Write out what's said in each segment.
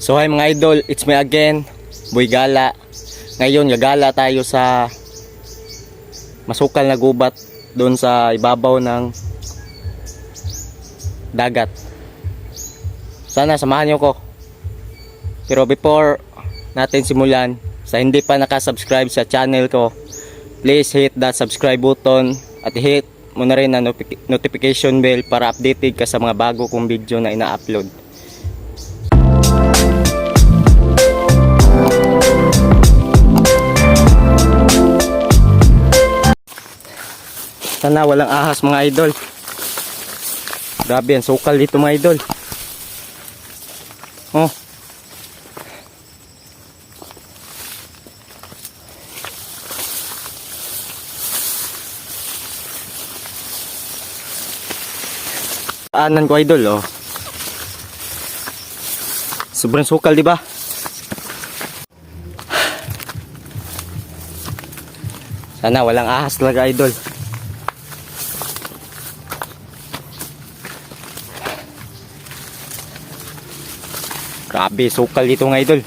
So hi mga idol, it's me again, Boy Gala. Ngayon gagala tayo sa masukal na gubat doon sa ibabaw ng dagat. Sana samahan niyo ko. Pero before natin simulan, sa hindi pa nakasubscribe sa channel ko, please hit that subscribe button at hit mo na rin ang notification bell para updated ka sa mga bago kong video na ina-upload. Sana walang ahas mga idol. Grabe ang sukal dito mga idol. Oh. Anan ko idol oh. Sobrang sukal di ba? Sana walang ahas talaga idol. Grabe, sukal dito mga idol.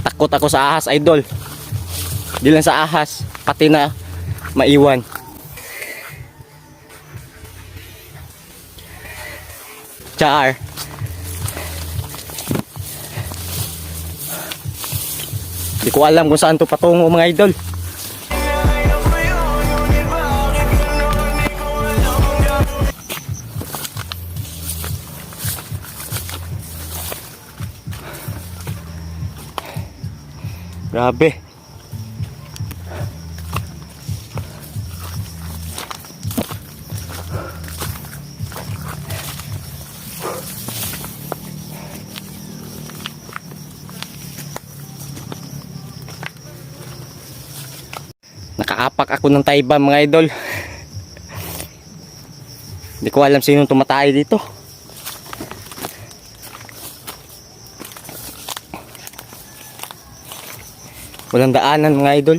Takot ako sa ahas idol. Di lang sa ahas, pati na maiwan. Char. Di ko alam kung saan to patungo mga idol. Grabe. Nakaapak ako ng tayba mga idol. Hindi ko alam sinong tumatay dito. Walang daanan mga idol.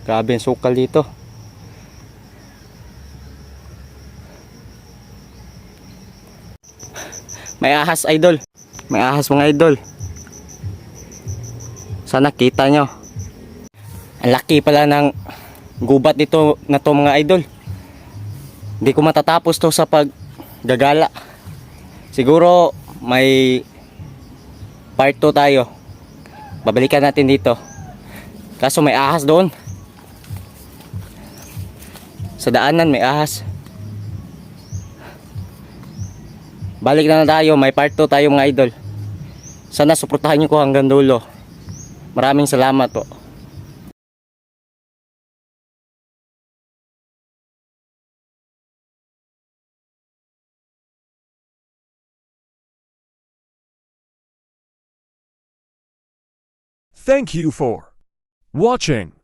Grabe ang sukal dito. May ahas idol. May ahas mga idol. Sana kita nyo. Ang laki pala ng gubat dito na to mga idol. Hindi ko matatapos to sa paggagala. Siguro may part 2 tayo. Babalikan natin dito. Kaso may ahas doon. Sa daanan may ahas. Balik na tayo, may part 2 tayo mga idol. Sana suportahan niyo ko hanggang dulo. Maraming salamat po. Thank you for watching.